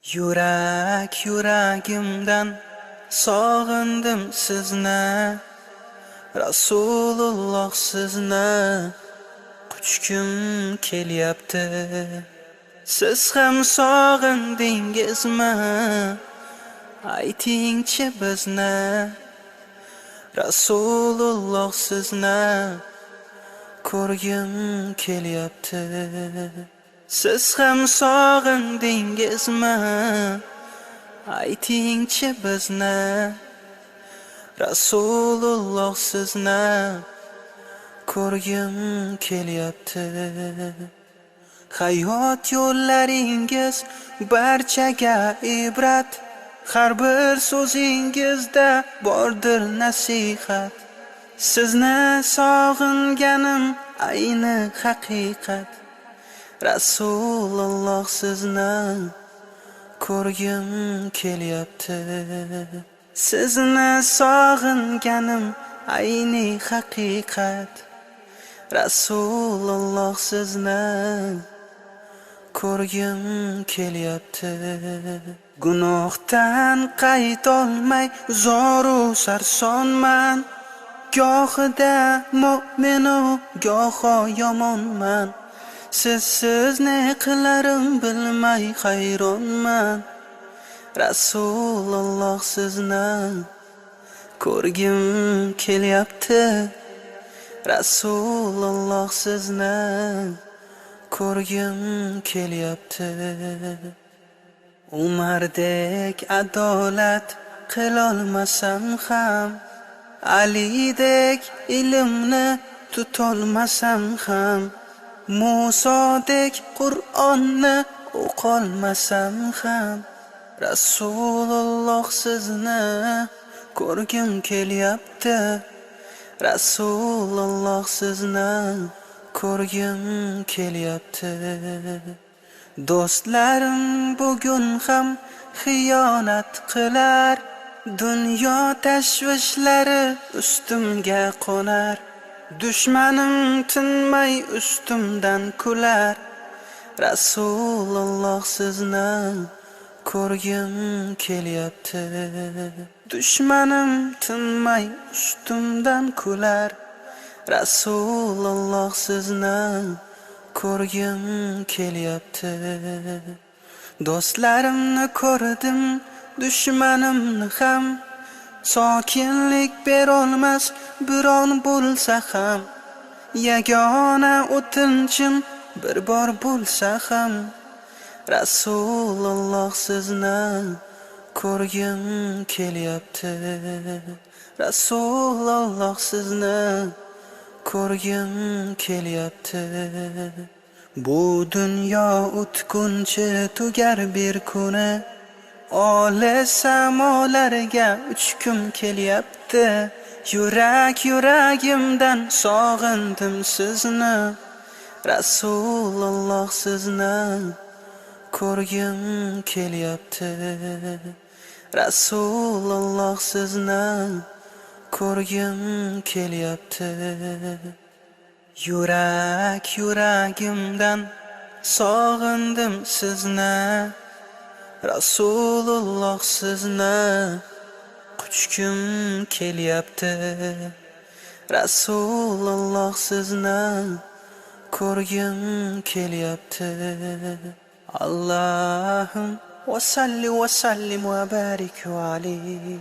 Yurak yuragimdan sog'indim sizni, Rasululloh sizni quchgim kelyapti. Siz ham sog'indingizmi? Aytingchi bizni, Rasululloh sizni ko'rgim kelyapti. Siz ham sog'indingizmi? Aytingchi bizni, Rasululloh sizni ko'rgim kelyapti. Hayot yo'llaringiz barchaga ibrat, har bir so'zingizda bordir nasihat. Sizni sog'inganim ayni haqiqat, Rasululloh sizni ko'rgim kelyapti. Sizni sog'inganim ayni haqiqat, Rasululloh sizni ko'rgim kelyapti. Gunohdan qaytolmay zoru sarsonman, gohida mo'minu goho yomonman. Sizsiz ne qilarim bilmay hayronman, Rasululloh sizni ko'rgim kelyapti. Rasululloh sizni ko'rgim kelyapti. Umardek adolat qilolmasam ham, Alidek ilmni tutolmasam ham, Musodek Qur'onni o'qolmasam ham, Rasululloh sizni ko'rgim kelyapti. Rasululloh sizni ko'rgim kelyapti. Do'stlarim bugun ham xiyonat qilar, dunyo tashvishlari ustimga qo'nar. Dushmanim tinmay ustimdan kular, Rasululloh sizni ko'rgim kelyapti. Dushmanim tinmay ustimdan kular, Rasululloh sizni ko'rgim kelyapti. Do'stlarimni ko'rdim, dushmanimni ham, sokinlik berolmas biron bo'lsa ham, yagona o'tinchim bir bor bo'lsa ham, Rasululloh sizni ko'rgim kelyapti. Rasululloh sizni ko'rgim kelyapti. Bu dunyo o'tkunchi tugar bir kuni, olis samolarga uchgim kelyapti. Yurak yuragimdan sog'indim sizni, Rasululloh sizni ko'rgim kelyapti. Rasululloh sizni ko'rgim kelyapti. Yurak yuragimdan sog'indim sizni, Rasululloh sizni quchgim kelyapti. Rasululloh sizni ko'rgim kelyapti. Allahum va salli va sallim va barik alayhi.